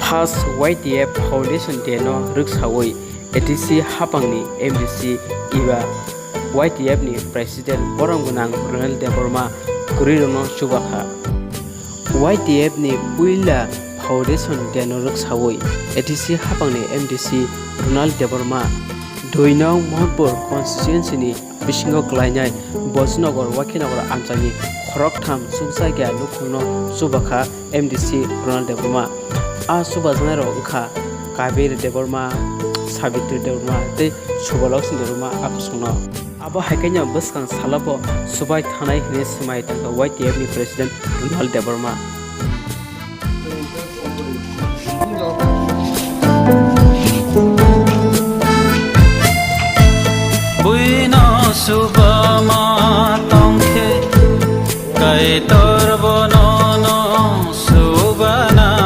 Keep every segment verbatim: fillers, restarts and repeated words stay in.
First Y T F Foundation Day no rwksawi A D C hapangni M D C eba Y T F ni President borom gwnang Ronald Debbarma kwrwirokno chubakha. Y T F ni puila Foundation Day no rwksawi A D C hapangni M D C Ronald Debbarma dui nong Mohanpur constituency ni bisingo klainai Bojnagar Wakinagar amchaini khoroktham chukjakya nukhungno chubakha M D C Ronald Debbarma. A chubajaknairok wngkha Kabir Debbarma, Sabitri Debbarma tei Subhalaxmi Debbarma a bosongno. Abo hai khe no bwskang salo bo chubai thanai hwnwi swmai tongkha Y T F ni President Ronald Debbarma. Buino subama tongkhe, Kaitor bono no subana.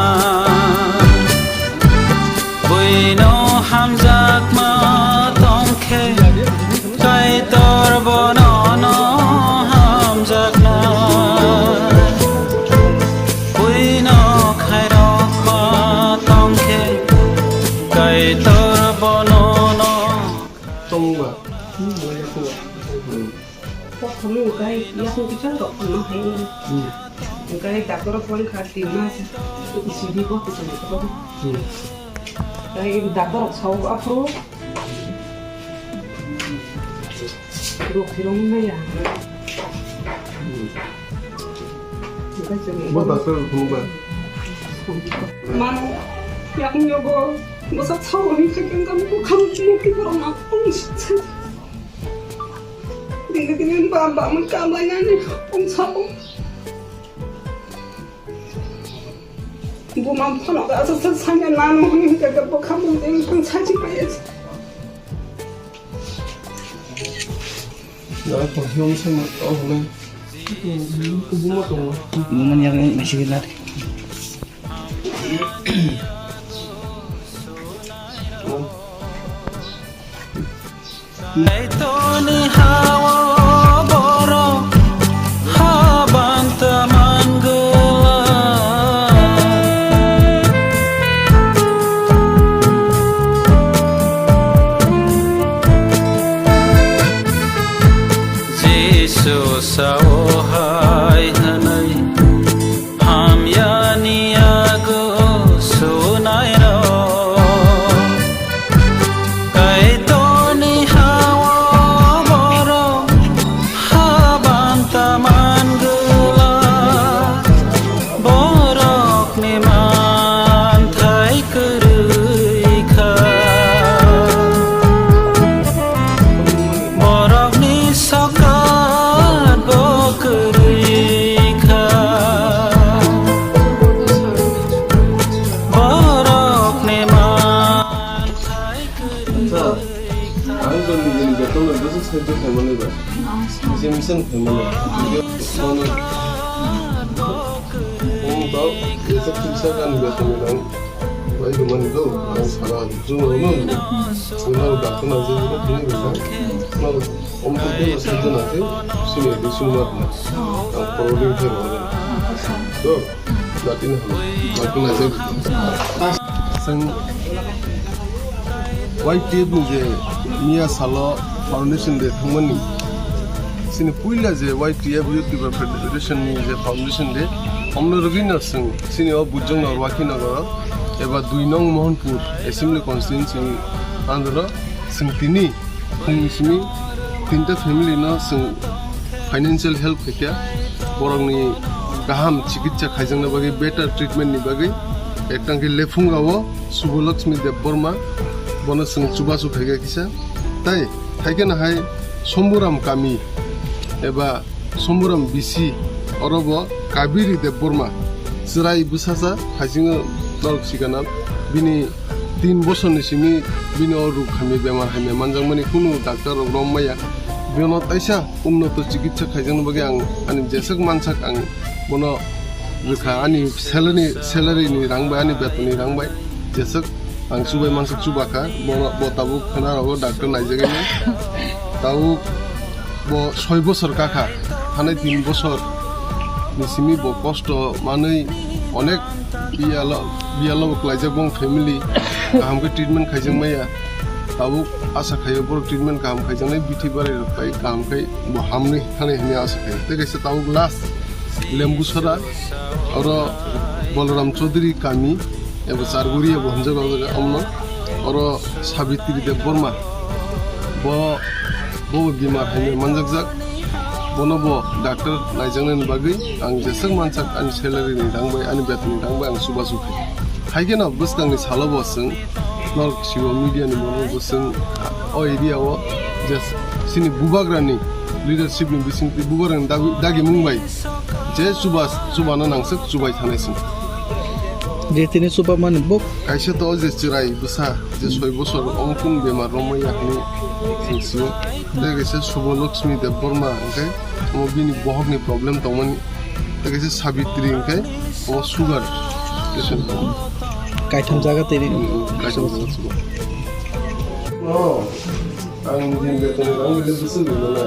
Buino hamjakma tongkhe, Kaitor bono no hamjakna. Buino khairokma tongkhe, Kaitor bono no. Tongba. Hmm, wala kuwa. Hmm. Kok kamu kai, ya aku kita kok kamu hai. Hmm. Kai doctor kau kan kati mas, isi di kok kita kok. Hmm. Kai doctor kau apa? Rok thirong na ya. Bo doctor thung ba. Mano, yakung yogo, bo sa chao ni khakin kan ko kham ti ki rong na pung shi. Dini dini ba ba mun kam lai na ni pung chao. Bo mam phano ka sa sa sa na no ni ka ka bo kham ti pung sa chi pa ya. Bumani yang masih kena. Naitoni hawa borok habanta manggala. Jisu sao hai hwnwi, hamyani yago sunairok. Kaitorni hao borok habanta manglak, borokni manthai kwrwi kha. Borokni sokat bo kwrwi kha. Borokni manthai. Acha, ang to nijeni beton no dosa sahajyo khaimani ba. Nijeni mission khaimani. Ang to, ang to, nijak kisa ani beton no ang. Bai do mani do, ang sara jung no no. Suna doctor na je ko tini ba. No, om to ko sahajyo na je, sini di sumar na. Ang problem khaimani. Do. Chwng Y T F ni je miya salo foundation day thangmani, chini puila je Y T F Youth Development Federation ni je foundation day, omno rwgwino chwng chini o Bujong Nagar Wakhi Nagar eba dui nong Mohanpur Assembly Constituency ni andro chwng tini Phungni simi tinta family no chwng financial help khaikha, borokni kaham chikitsa khaijakna bagwi, better treatment ni bagwi. Ektang khe Lephunga o Subhalaxmi Debbarma, bono chwng chubachu khaikha kisa. Tai thaikhe no hai Somburam kami eba Somburam B C, oro bo Kabiri Debbarma, chwrai bwsasa haisingo norok sikana, bini tin bosorni simi bini o ruk hamya, bemar hamya manjakmani kunu doctor rok rom maya. Bono taisa unnoto chikitsa khaijakna bagwi ang ani jeswk mansak ang bono rwkha, ani salary, salary ni rang bai, ani beton ni rang bai jeswk. Ang chubai mansuk chubakha, bo, bo tabuk khwna rogo doctor naijagani. Tabuk bo soi bosor kakha, hanai tin bosor Simi bo kosto manwi onek biyalo, biyalo bo klaijak bong family kaham khe treatment khaijak maya. Tabuk asa khaio borok treatment kaham khaijaknai bithi barai rok pai kaham khai bo hamni thani hwnwi asa khaio. Tei kaisa tabuk last Lembusara oro Balaram Chaudhary kami ebo Charguri ebo hwnjak o jaga omono oro Sabitri Debbarma bo bo bimar hai manjakjak. Bono bo doctor naijaknani bagwi ang jeswk mansak ani salary ni dang bai ani beton ni dang bai ang chubachu khe. Hai kheno bwskangni salo bo chwng norok sibo media ni borok bo chwng o area o je chini bubagrani leadership ni bisingtwi bubagrani dagi, dagimung bai je chuba, chubano nangswk chubai thanai chwng. Je tini chuba mani bo kaisa to je chwrai bwsa je soi bosor omo kung bemar romwi ya hwnwi chwng sio. Tei kaisa Subha Lakshmi Debbarma hwnkhe omo bini bohokni problem tongmani. Tei kaisa Sabitri hwnkhe omo sugar patient tongo. Kaitham jaga tini. Hmm, kaitham jaga sugar. No, ang din beton rang bile bwswk ringo na.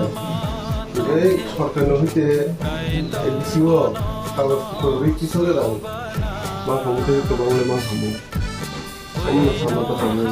Tei sorkarno hwnkhe A D C o kagoj photo ri kisa le rang. Mang khamu tei kwbang le mang khamu. Omo no sama ta khamu.